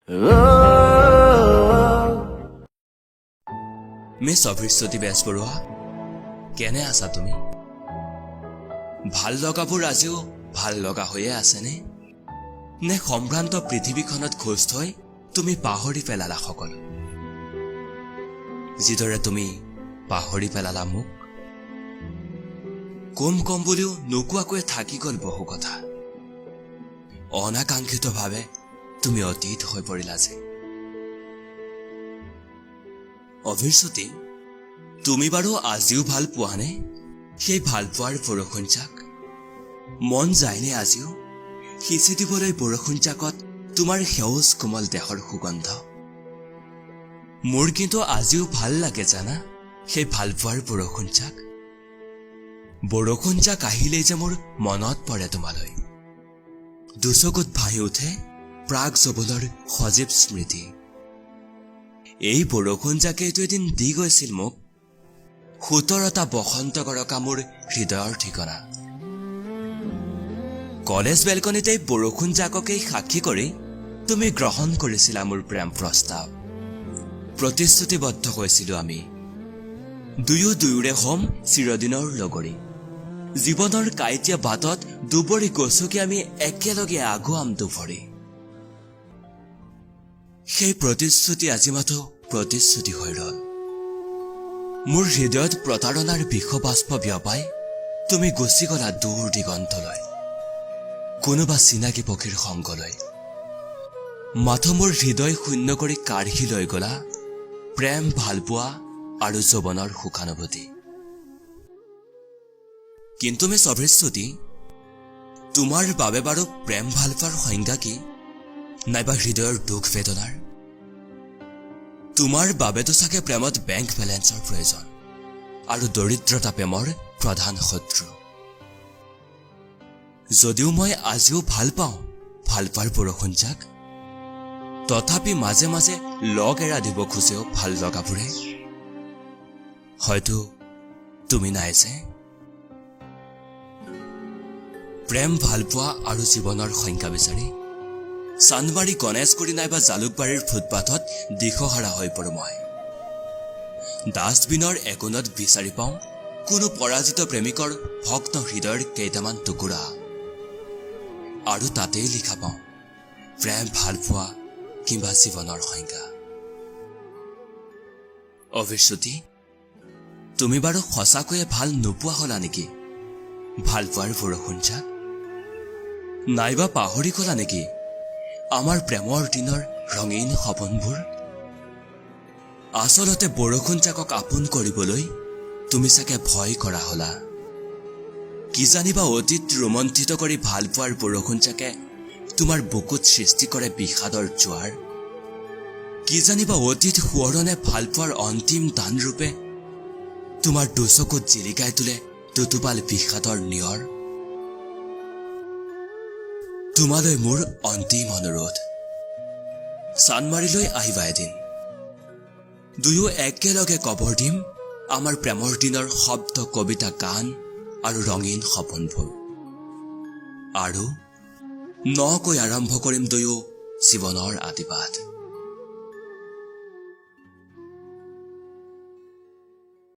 Oh. Miss Abhishruti Bezbaroa, কেনে আছা তুমি? ভাল লগাবোৰ আজিও ভাল লগা হৈয়ে আছেনে, নে সম্ভ্ৰান্ত পৃথিৱীখনত খোজ থৈ তুমি পাহৰি পেলালা সকলো, যিদৰে তুমি পাহৰি পেলালা মোক? কম কম বুলিও নোকোৱাকৈ থাকি গ'ল বহু কথা। অনাকাংক্ষিতভাৱে তুমি অতীত হৈ পৰিলা যে। অভিশ্ৰুতি, তুমি বাৰু আজিও ভাল পোৱানে সেই ভাল পোৱাৰ বৰষুণজাক? মন যায়নে আজিও সিঁচি দিবলৈ বৰষুণজাকত তোমাৰ সেউজ কোমল দেহৰ সুগন্ধ? মোৰ কিন্তু আজিও ভাল লাগে জানা সেই ভাল পোৱাৰ বৰষুণজাক। বৰষুণজাক আহিলেই যে মোৰ মনত পৰে তোমালৈ, দুচকুত ভাঁহি উঠে প্ৰাগ যৌৱনৰ সজীৱ স্মৃতি। এই বৰষুণজাকেইতো এদিন দি গৈছিল মোক 17টা বসন্ত গৰকা মোৰ হৃদয়ৰ ঠিকনা। কলেজ বেলকনিতেই বৰষুণজাককেই সাক্ষী কৰি তুমি গ্ৰহণ কৰিছিলা মোৰ প্ৰেম প্ৰস্তাৱ। প্ৰতিশ্ৰুতিবদ্ধ হৈছিলো আমি দুয়ো দুয়োৰে হ'ম চিৰদিনৰ লগৰী। জীৱনৰ কাঁইটীয়া বাটত দুবৰি গছকি আমি একেলগে আগুৱাম দুভৰি। সেই প্ৰতিশ্ৰুতি আজি মাথো প্ৰতিশ্ৰুতি হৈ ৰ'ল। মোৰ হৃদয়ত প্ৰতাৰণাৰ বিষবাষ্প বিয়পাই তুমি গুচি গলা দূৰ দিগন্তলৈ, কোনোবা চিনাকি পক্ষীৰ সংগলৈ। মাথো মোৰ হৃদয় শূন্য কৰি কাঢ়ি লৈ গলা প্ৰেম, ভালপোৱা আৰু যৌৱনৰ সুখানুভূতি। কিন্তু মিছ অভিশ্ৰুতি, তোমাৰ বাবে বাৰু প্ৰেম ভালপোৱাৰ সংজ্ঞা কি, নাইবা হৃদয়ৰ দুখ বেদনাৰ? তোমাৰ বাবেতো চাগে প্ৰেমত বেংক বেলেঞ্চৰ প্ৰয়োজন আৰু দৰিদ্ৰতা প্ৰেমৰ প্ৰধান শত্ৰু। যদিও মই আজিও ভাল পাওঁ ভাল পোৱাৰ বৰষুণজাক, তথাপি মাজে মাজে লগ এৰা দিব খোজেও ভাল লগাবোৰে। হয়তো তুমি নাই যে। প্ৰেম, ভালপোৱা আৰু জীৱনৰ সংজ্ঞা বিচাৰি চান্দমাৰী, গণেশগুৰি নাইবা জালুকবাৰীৰ ফুটপাথত দিশহাৰা হৈ পৰোঁ মই। ডাষ্টবিনৰ একোণত বিচাৰি পাওঁ কোনো পৰাজিত প্ৰেমিকৰ ভগ্ন হৃদয়ৰ কেইটামান টুকুৰা আৰু তাতেই লিখা পাওঁ প্ৰেম, ভালপোৱা কিম্বা জীৱনৰ সংজ্ঞা। অভিশ্ৰুতি, তুমি বাৰু সঁচাকৈয়ে ভাল নোপোৱা হলা নেকি ভালপোৱাৰ বৰষুণজাক? নাইবা পাহৰি গলা নেকি আমাৰ প্ৰেমৰ দিনৰ ৰঙীন সপোনবোৰ? আচলতে বৰষুণজাকক আপোন কৰিবলৈ তুমি চাগে ভয় কৰা হলা। কিজানিবা অতীত ৰোমন্থিত কৰি ভালপোৱাৰ বৰষুণজাকে তোমাৰ বুকুত সৃষ্টি কৰে বিষাদৰ জোৱাৰ। কিজানিবা অতীত সোঁৱৰণে ভালপোৱাৰ অন্তিম দানৰূপে তোমাৰ দুচকুত জিলিকাই তোলে দুটোপাল বিষাদৰ নিয়ৰ। তোমালৈ মোৰ অন্তিম অনুৰোধ, চানমাৰিলৈ আহিবা এদিন। দুয়ো একেলগে কবৰ দিম আমাৰ প্ৰেমৰ দিনৰ শব্দ, কবিতা, গান আৰু ৰঙীন সপোনবোৰ আৰু নকৈ আৰম্ভ কৰিম দুয়ো জীৱনৰ আদিপাঠ।